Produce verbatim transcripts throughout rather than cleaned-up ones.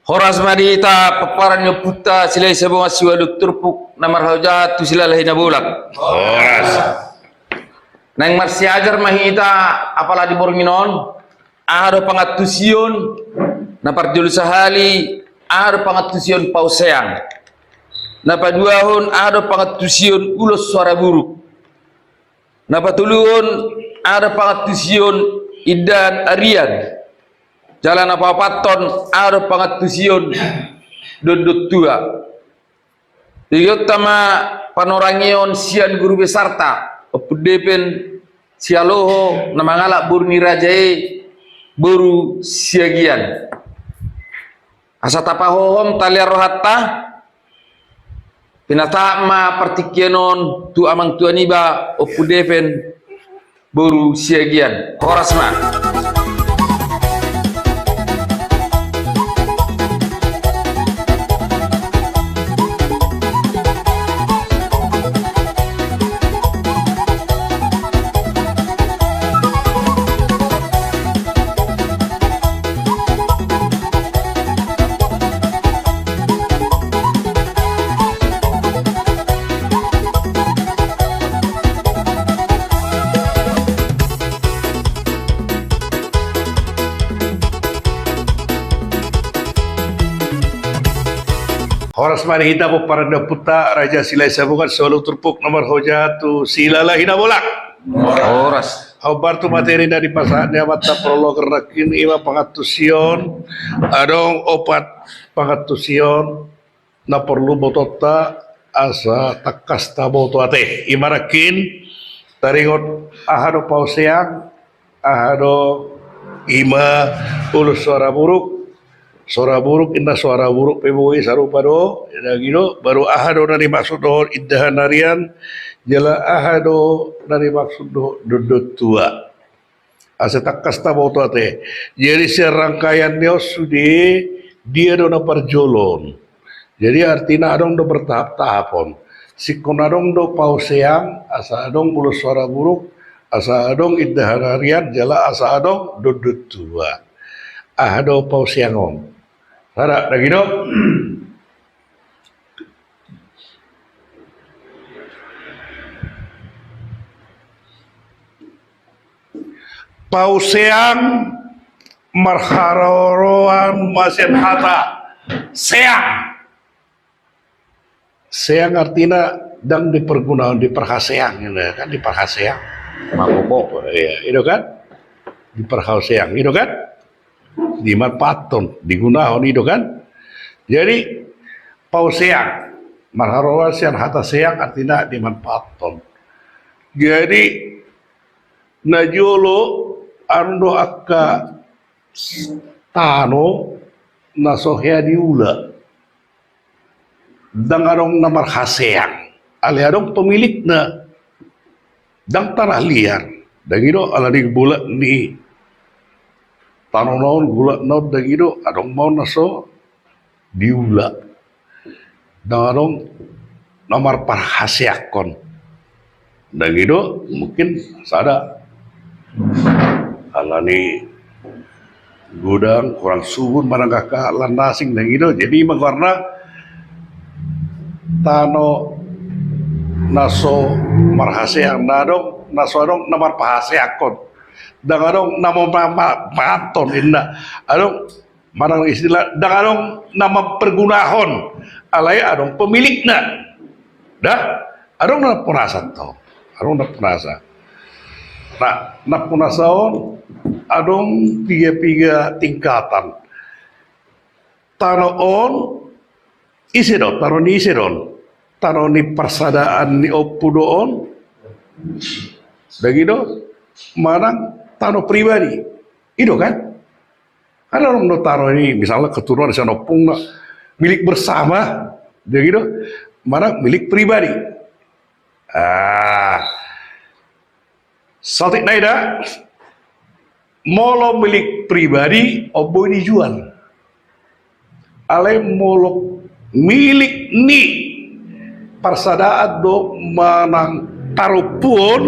Horas ma di hita pomparan ni ompunta Silahi Sabongan siualu turpuk na marharajahan tu Silalahi Nabolak. Horas. Naeng marsiajar ma hita apala di borngin on, aha do pangantusion, na parjolo sahali, aha do pangantusion pauseang. Na paduahon, aha do pangantusion ulos soara buruk. Na patoluhon, aha do pangantusion indahan arian. Jala na paopathon, aha do pangantusion dondon tua. Tigota ma panorangion sian guru besarta, Ompu Depen Sialoho, na mangalap boru ni raja i, boru Siagian. Asa tapahohom talian rohanta, pinasahat ma partingkian on tu amang tua niba, Ompu Depen boru Siagian. Horas ma. Horas ma di hita pomparan ni ompunta Raja Silahi Sabongan siualu turpuk na marharajahan tu Silalahi Nabolak. Horas. Hombar tu materi na dipasahat ni amanta prologer nangkin, ima pangantusion, adong opat pangantusion na porlu botoonta asa tangkas taboto ate. Ima nangkin, taringot aha do pauseang, aha do ima ulos soara buruk, soara buruk, inna soara buruk pe boi sarupa do, dang i do, baru aha do na dimaksud dohot indahan arian, jala aha do na dimaksud dohot dondon tua. Asa tangkas taboto ate. Jadi sian rangkaian ni on sude, dia do na parjolo on. Jadi artina adong do bertahap-tahap on. Singkon adong do pauseang, asa adong ulos soara buruk, asa adong indahan arian, jala asa adong dondon tua. Aha do pauseang on? Sada, dang i do. Pauseang marharoroan ma sian hata seang. Seang artina dang dipergunaon, diparhaseang, kan, diparhaseang. Mangkokok. Iya, i do kan? Diparhaseang, i do kan? Dimanfaathon, digunahon, i do kan? Jadi, pauseang, marharoroan sian hata seang artina dimanfaathon. Jadi, na jolo, adong do angka tano na so hea diula. Dang adong na marhaseang, alai adong pemilikna. Dang tanah liar, dang i do, alani golak ni tanona on, golakna on, dang i do, adong ma on na so diula. Dang adong na marparhaseangkon. Dang i do, mungkin sada. Alani godang, hurang subur, manang angka lan na asing, dang i do. Jadi ima goarna tano na so marhaseang, na adong, na so adong na marparhaseangkon. Dang adong na ma-, ma-, manfaathon, inna. Adong manang istilah, dang adong na mampergunahon, alai adong pemilikna. Da, adong na nampunasa tong. Adong na nampunasa. Nah, na nampunasa on adong piga-piga tingkatan. Tano on, ise do, tano ni ise do on? Tano ni parsadaan ni ompu do on? Dang i do, manang tano pribadi. I do kan? Kan adong do tano ni, misalna keturunan sian ompungna, milik bersama, dang i do, manang milik pribadi. Ah, saotik nai da, molo milik pribadi, on boi dijual. Alai molo milik ni parsadaan do manang parompuon,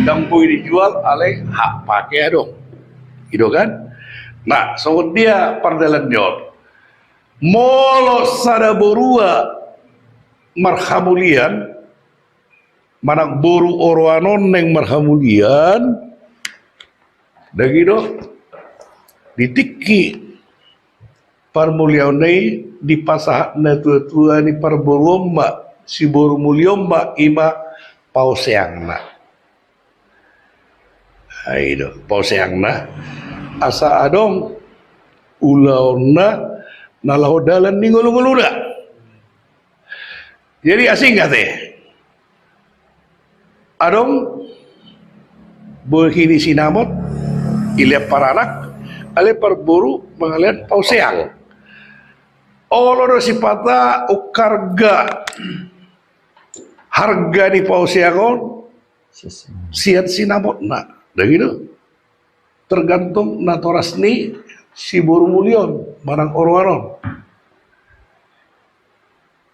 dang boi dijual, alai hak pake adong. I do kan? Nah, songon dia pardalan ni on. Molo sada borua marhamulian, manang boru oroan on naeng marhamulian, dagi do, di tingki parmuliaonna i dipasahat natuatua ni parboruon ma, siboru mulia on ma, i ma paoseangna. Ai do, paoseangna asa adong ulaonna na laho dalan ni ngolungoluna. Jadi asing ate. Adong bohi ni sinamot, ilean paranak, alai parboru mangalean paoseang. Olo do sipata ungkarga harga ni paoseang on sian sinamotna. Dagi do. Tergantung natoras ni siboru mulia on manang oroan on.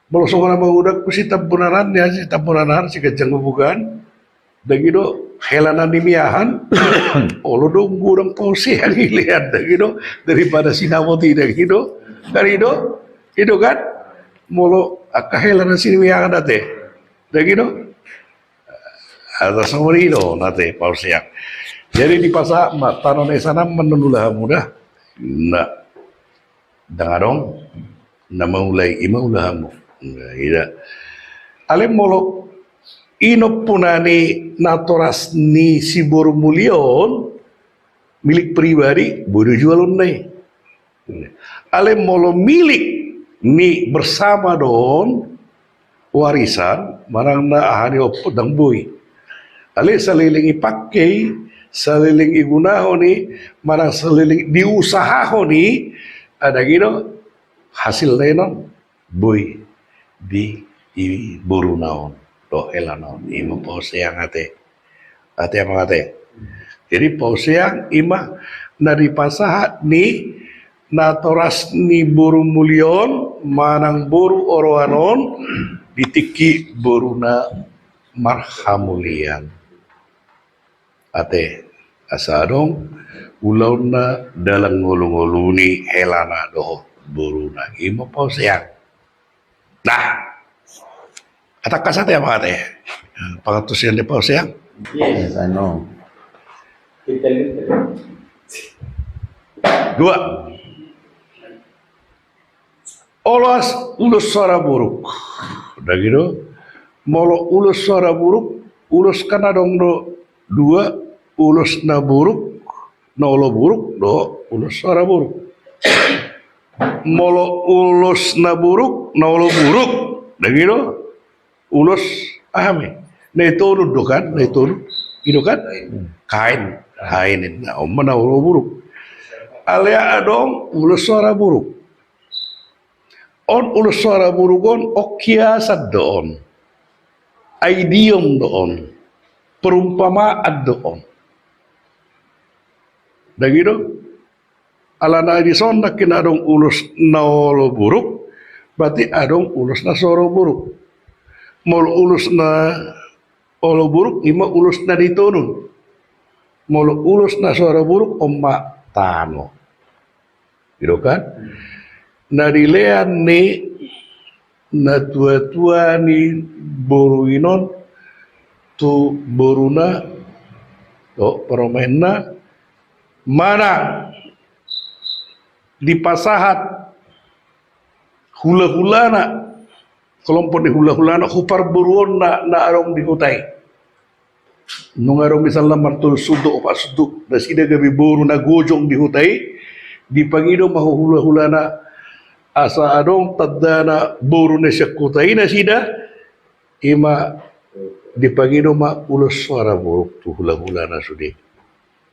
Molo songon na mangudangku si Tambunan an, ya, si Tambunan an, si Ganjang Bubugan, dagi do, hela na nimiahan, olo do godang paoseang ilean, dagi do, daripada sinamot i, dagi do, dagi do, i do kan, molo angka hela na sinimiahan ate, dagi do. Asa songon i do na ate paoseang. Jadi dipasahat ma tano na i, sanang ma nunula hamu da. Na, ndang adong na maulai, i ma ulamu. Na, ida. Alai molo i nompuna ni natoras ni siboru mulia on, milik pribadi, boi do jualonna i. Alai molo milik ni bersama do on, warisan, manang na aha ni ompu, ndang boi. Alai saleleng i pangke i, saleleng i gunahon i, manang saleleng diusahahon i, dagi do hasilna i non. Boi di, di boruna on dohot helana on, i ma paoseang ate. Ate, amang ate. Jadi paoseang i ma na dipasahat ni natoras ni boru mulia on manang boru oroan on di tingki boruna marhamulian. Ate, asa adong ulaonna dalan ngolungolu ni helana dohot boruna, i ma paoseang. Nah, atangkas ate, amang ate, pangantusion ni paoseang. Yes, I know. Dua. Olo ulos soara buruk. Dagi do. Molo ulos soara buruk, ulos kan adong do dua, ulos na buruk, na olo buruk, dohot ulos soara buruk. Molo ulos na buruk, na olo buruk, dagi do. Ulos aha ma i? Na i tolu do kan, na i tolu. I do kan? Kain, kain, na on ma na olo buruk. Alai adong ulos soara buruk. On ulos soara buruk on, on kiasan do on. Idiom do on. Perumpamaan do on. Dagi do? Alana dison nangkin adong ulos na olo buruk, berarti adong ulos na soara buruk. Molo ulos na olo buruk, i ma ulos na di tonun. Molo ulos na soara buruk, on ma tano. I do kan? Na dilean ni natuatua ni boru i non tu boruna, tu parumaenna, manang dipasahat hulahulana, kelompok ni hulahulana, tu parboruonna na adong di huta i. Nunga adong misalna martolu suhut, opat suhut, nasida gabe boru na gojong di huta i, dipangido ma tu hulahulana, asa adong tandana boru na sian huta i nasida, i ma dipangido ma ulos soara buruk tu hulahulana sude.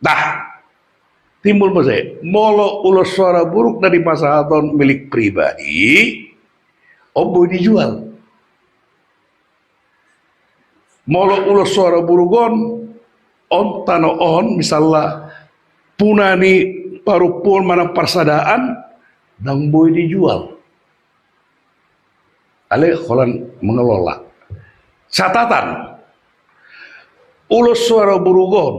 Nah, timbul muse, molo ulos soara buruk na dipasahat on milik pribadi, on boi dijual. Molo ulos soara buruk on, on tano on, misalna puna ni parompuon manang parsadaan, ndang boi dijual. Alai holan mengelola. Catatan, ulos soara buruk on,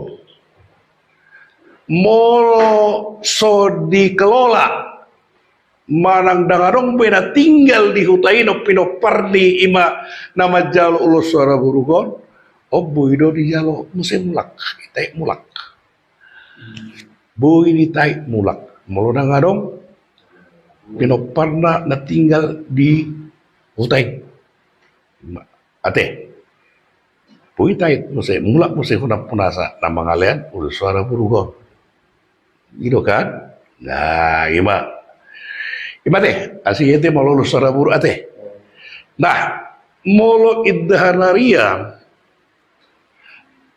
molo so dikelola, manang ndang adong be na tinggal di huta i, na pinompar ni ima na manjalo ulos saraburuk on, on boi do dijalo muse mulak, ditait mulak. Boi ditait mulak molo ndang adong pinomparna na tinggal di huta i. Ate. Boi tait muse, mulak muse hu nampunasa na mangalean ulos saraburuk on. I do kan? Nah, ima. Ima ate, asi ate molo ulos saraburuk ate. Nah, molo indahan arian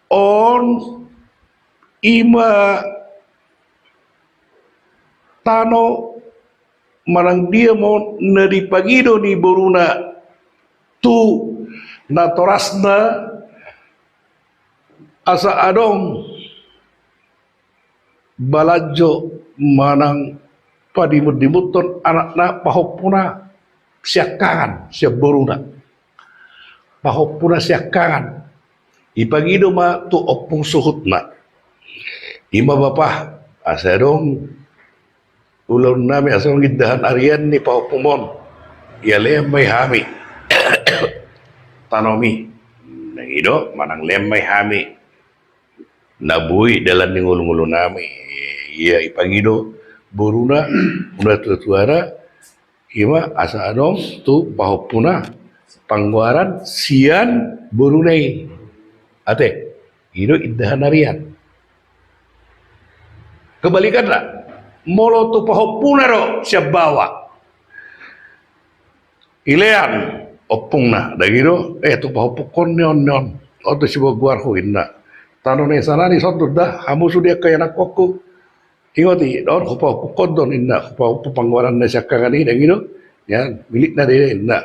on ima tano manang dia ma on na dipangido ni boruna tu natorasna asa adong balanjo manang padimutdimuthon anakna pahompuna siangkangan sian boruna. Pahompuna siangkangan. Ipangido ma tu ompung suhutna. Ima bapa, asa adong ulaon nami asa adong indahan arian ni pahompum on. Ia lean ma i hami. Tanomi. Ndang i do, manang lean ma i hami. Na boi dalan ni ngolungolu nami. Ia ipangido boruna, natuatuana, ima asa adong tu pahompuna panggoaran sian boruna i. Ate, i do indahan arian. Kebalikanna, molo tu pahompuna do sian baoa. Ilean ompungna, ndang i do, eh tu pahompungkon ni on ni on. On do siboan goarhu inna. Tano na i sana ni sondut da, hamu sude angka ianakhonhu. Ingot i, on hupahompungkon do on inna, hupahompu panggoaran na siangkangan i, ndang i do. Ia, milikna do i inna.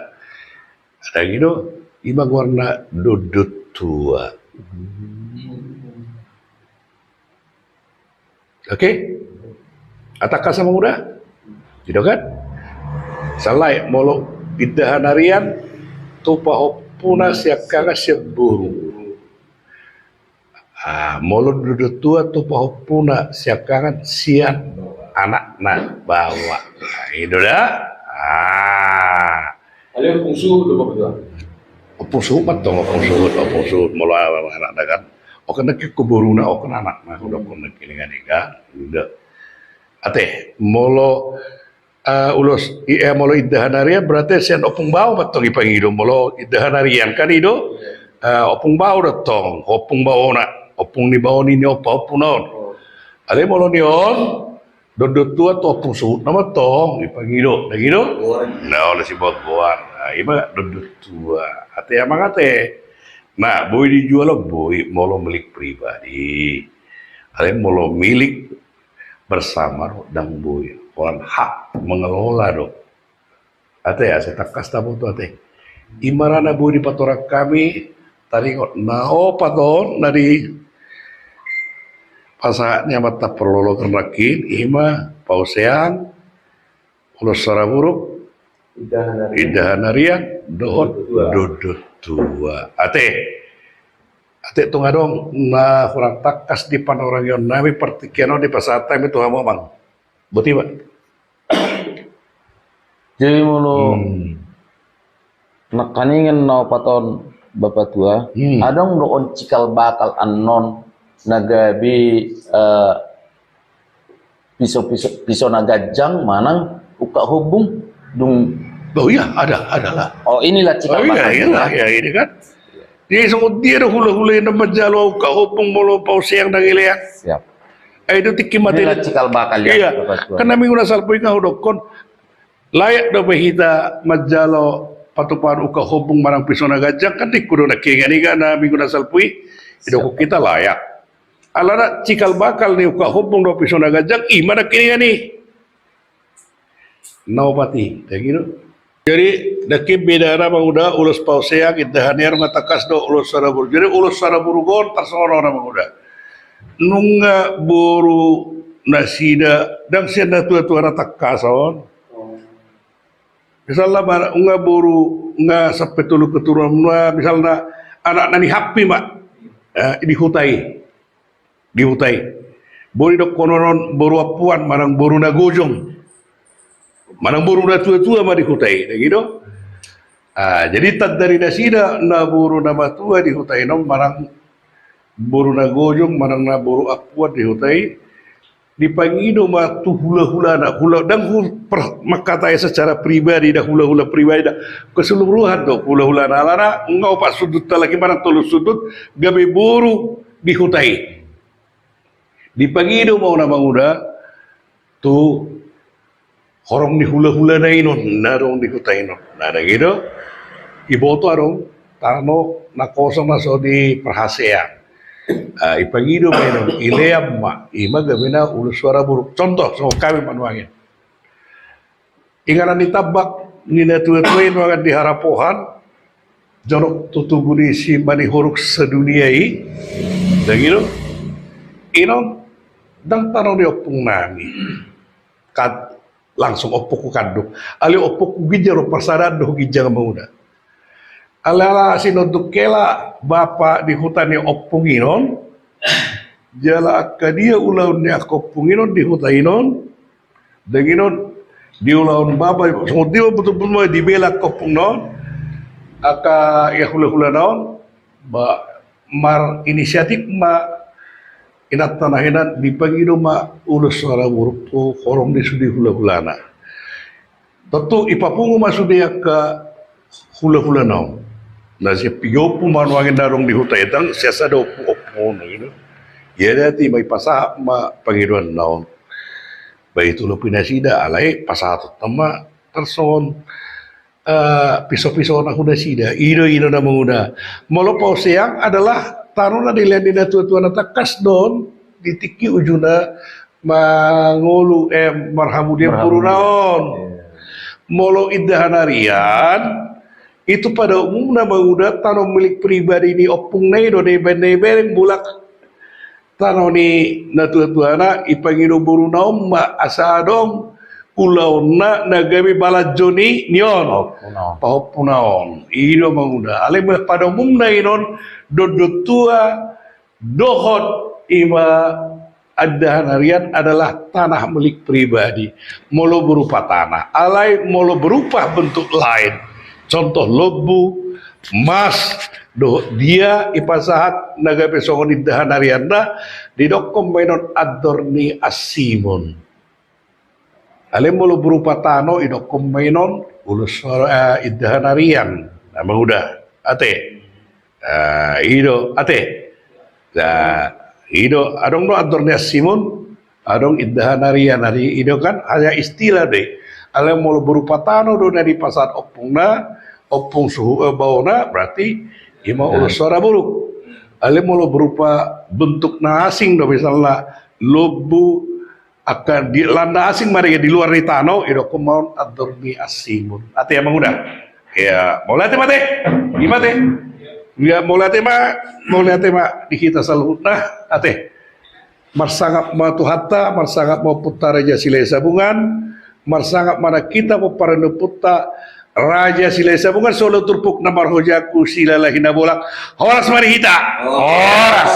Ndang i do, ima goarna dondon tua. Oke? Atangkas ma muda? I do kan? Salai molo indahan arian tu pahompuna siangkangan sian boru. Ah, molo dondon tua tu pahompuna siangkangan sian anakna baoa. Ah, i do da. Ah. Ale ompung suhut do, Bapa Tua. Ompung suhut ma tong, ompung suhut, ompung suhut molo anakna kan. Oke, nangkin tu boruna, oke, anakna, oke, nangkin i kan. I do. Ate, molo Ah, ulos, i, eh, molo indahan arian berarti sian ompung bao ma tong ipangido, molo indahan arian kan i do. Ah, ompung bao do tong, ompung baona, ompung ni bao ni on pahompuna on. Alai molo ni on dondon tua tu ompung suhutna ma tong ipangido, ndang i do. Nah, olo siboan goar. Nah, ima dondon tua. Ate amang ate. Nah, boi dijual on boi molo milik pribadi. Alai molo milik bersama do ndang boi, holan hak mengelola do. Ate, asa tangkas taboto ate. Ima ra na boi dipatorang hami, taringot na opat on na dipasahat ni amanta parlolo nangkin, ima pauseang, ulos saraburuk, indahan arian, dohot dondon tua. Ate. Ate, tung adong na hurang tangkas di panorangion nami partingkian on dipasahat hami tu hamu amang. Boti ma. Jadi molo nangkaningan na opat on Bapa Tua, adong do on cikal bakal annon na gabe, eh, piso, piso, piso na ganjang manang ungkap hombung dung. Oh iya, ada, ada lah. Oh, inilah cikal bakal. Oh iya, iyalah, ya ini kan. Jadi songon dia do hulahula na manjalo ungkap hombung molo pauseang ndang ilean. Siap. Ai do tingki mate. Inilah cikal bakal ya. Iya. Kan na minggu na salpu i nga hudokkon layak dope hita manjalo patupaon ungkap hombung manang piso na ganjang kan, tingki do nangkiningan i kan na minggu na salpu i. Didokkon hita layak. Alana cikal bakal ni ungkap hombung dohot piso na ganjang, ima nangkiningan i. Na opat i, ndang i do. Jadi nangkin bedana manguda ulos pauseang, indahan arian, tangkas dohot ulos saraburuk. Jadi ulos saraburuk on tarsongon on manguda. Nunga boru nasida, ndang sian natuatua na tangkas on. Misalna nunga boru, nunga sampe tolu keturunan, misalna anakna ni Hampi ma, eh, di huta i. Di huta i. Boi didok honon boru Ampuan manang boru Nagojong. Manang boru na tua-tua ma di huta i, dang i do? Ah, jadi tanda ni nasida na boru na matua di huta i non, manang boru na gojong, manang na boru ampuan di huta i, dipangido ma tu hula-hulana, hula, dang hu-, per-, mangkatai secara pribadi da, hula-hula pribadi da, keseluruhan do hula-hulana, alana nga opat sundut halak i manang tolu sundut gabe boru di huta i. Dipangido ma on, Amang Uda, tu horong ni hula-hulana i non, na adong di huta i non. Nah, dang i do, iboto adong tano na kosong na so diparhaseang. Ah, ipangido ma i non, ilean ma, i ma gabe na ulos suara buruk. Contoh, songon hami ma nuaeng. Inganan ni tambak ni natua-tua i nuaeng di harapohan, jonok tu tugu ni si Manihuruk sadunia i, dang i do? I non, dang tano ni ompung nami. Kad-, langsung ompungku kandung. Alai ompungku ginjang do, parsadaan do ginjang, Amang Uda. Alai ala sinonduk hela bapa di huta ni ompung i non, jala angka dia ulaon ni angka ompung i non di huta i non, dang i non, di ulaon bapa, songon dia betul-betul ma dibela angka ompung non, angka ia hula-hulana on, ba, marinisiatif ma inanta na hinan, dipangido ma ulos suara buruk tu horong ni sude hula-hulana. Tontu ipapungu ma sude angka hula-hulana on. Na sian piga ompu ma nuaeng na adong di huta i, dang sian sada ompu, ompu on, gitu. Iadati ma, ipasahat ma pangidoanna on. Ba i tu lopi nasida, alai pasahatonta ma tarsongon, eh, piso-pisona tu nasida. I do, i do, Amang Uda. Molo paoseang adalah tano na dilean ni natua-tua na tangkas do on di tingki ujungna mangolu, eh, marhamulian boruna on. Iya. Molo indahan arian, itu pada umumna, Amang Uda, tano milik pribadi ni ompungna i do, na ibaen, na ibaen, mulak tano ni natua-tuana, ipangido boruna on ma asa adong ulaonna na gabe balanjo ni, ni on. Pahompuna on. Pahompuna on. I do, Amang Uda. Alai pada umumna i non, dondon tua, dohot i ma indahan arian adalah tanah milik pribadi. Molo berupa tanah, alai molo berupa bentuk lain, contoh lombu, mas, dohot dia, ipasahat na gabe songon indahan arianna, didokkon ma i non andor ni Ansimon. Alai molo berupa tano, idokkon ma i non ulos suara, eh, indahan arian. Nah, Amang Uda, ate. Ah, i do, ate. Nah, i do, adong do andor ni Ansimon, adong indahan arian, ari i do kan, hanya istilah do i. Alai molo berupa tano do na dipasahat ompungna, ompung suhut, eh, baona, berarti i ma ulos suara buruk. Alai molo berupa bentuk na asing do, misalna lombu, angka di, lan na asing ma di, di luar ni tano, idokkon ma on andor ni Ansimon. Ate, Amang Uda. Ya, mauliate ma, ate. I ma, ate. Ya, mauliate ma, mauliate ma di hita saluhutna, ate. Marsangap ma Tuhanta, marsangap ma Ompunta Raja Silahisabungan, marsangap ma nang hita pomparan ni Ompunta Raja Silahisabungan, solu turpuk na marhojaku, silalahi na bolak. Horas ma di hita. Horas.